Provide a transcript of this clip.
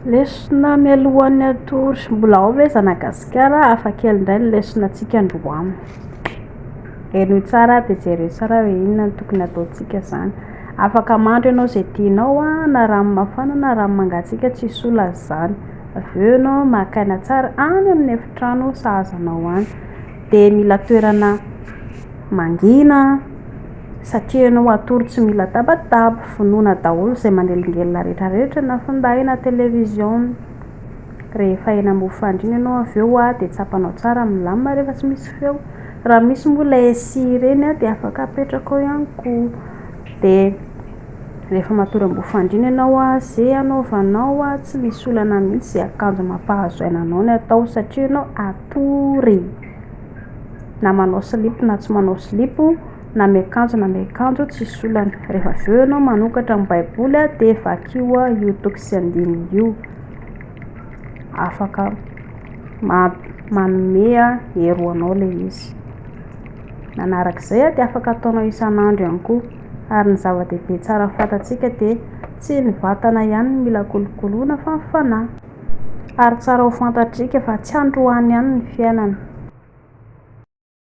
Lesona mialohan'ny hatory. Mbola ao ve Zanagasikara? Hafa kely indray ny lesona antsika androany. Henoy tsara dia jereo tsara hoe inona no tokony hataontsika izany. Afaka mandro ianao izay tianao na rano mafana na rano mangatsiaka tsisy olana izany. Avy eo ianao maka aina tsara any amin'ny efitrano sahaza anao any. Dia mila toerana mangina satria ianao hatory tsy mila tabataba. Vonoina daholo izay manelingelina rehetra rehetra na finday na télévision. Rehefa eny ambony fandriana ianao avy eo dia tsapanao tsara milamina rehefa tsy misy feo. Raha misy moa ilay SI ireny dia afaka apetraka ao ihany koa. Dia rehefa matory ambony fandriana ianao, izay anaovanao tsy misy olana mihitsy, izay akanjo mampahazo aina anao no atao satria ianao hatory. Na manao silipo na tsy manao silipo, na miakanjo na miakanjo tsisy olana. Rehefa avy eo ianao manokatra ny baiboly dia vakio io toko sy andininy io. Afaka manome hery ho anao ilay izy. Manarak'izay dia afaka ataonao isan'andro ihany koa. Ary ny zava-dehibe tsara fantatsika dia tsy ny vatana ihany no mila kolokoloina fa ny fanahy. Ary tsara ho fantatsika fa tsy androany ihany ny fiainana.